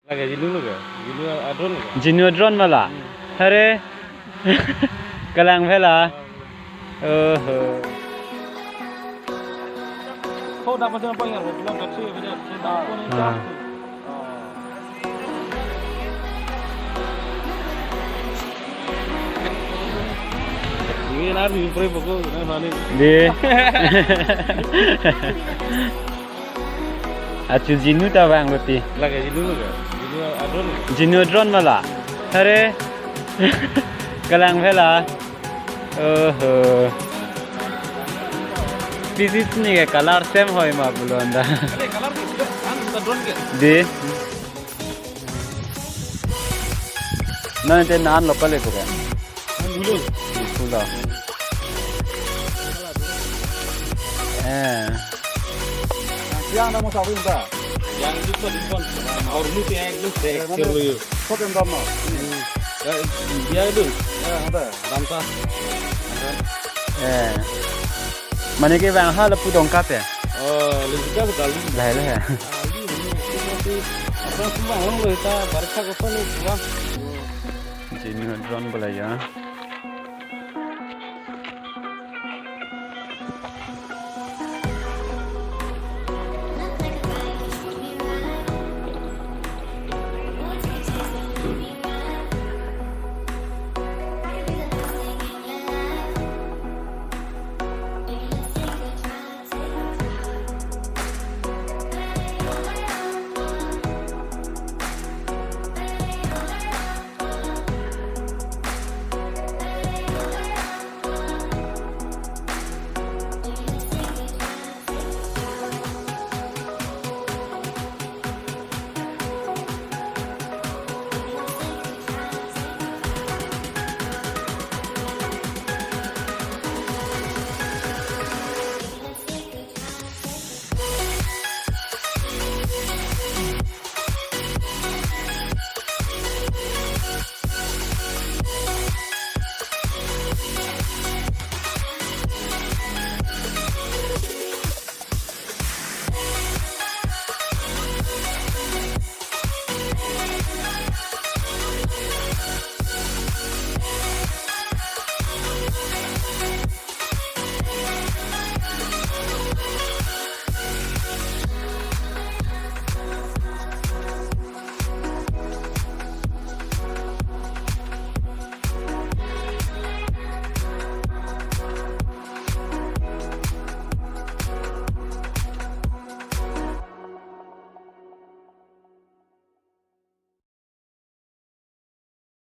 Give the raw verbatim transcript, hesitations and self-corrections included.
Lake Jinu lake, Jinu a-drone lake. Jinu drone mala. Hare. Kalang phela. Oho. Kau dapat siapa yang belum kecil aja. Ah. Ini nanti pray pokok, ini mana? Di. Achu Jinu ta vang roti. Lake Jinu lake. Jinu a-drone lake. Jinu drone mala. Hare. Kalang phela. Oho. Pisi ni ke color same hoi ma pulo anda. Color ke, kan ta drone ke. Di. Nang te nan lo pale ko kan. Dulu. Dulu. Eh. Yang nama siapa minta? Yang itu tuh diskon. Orang itu yang itu saya kira lu. Kok yang sama? Ya, dia itu. Ya, ada. Ranta. Eh. Mane ke bang ha lapu dongkap ya? Oh, lebih ke kali. Lah lah. Apa semua orang lo kita baru ke sana pulang. Jinu drone boleh ya.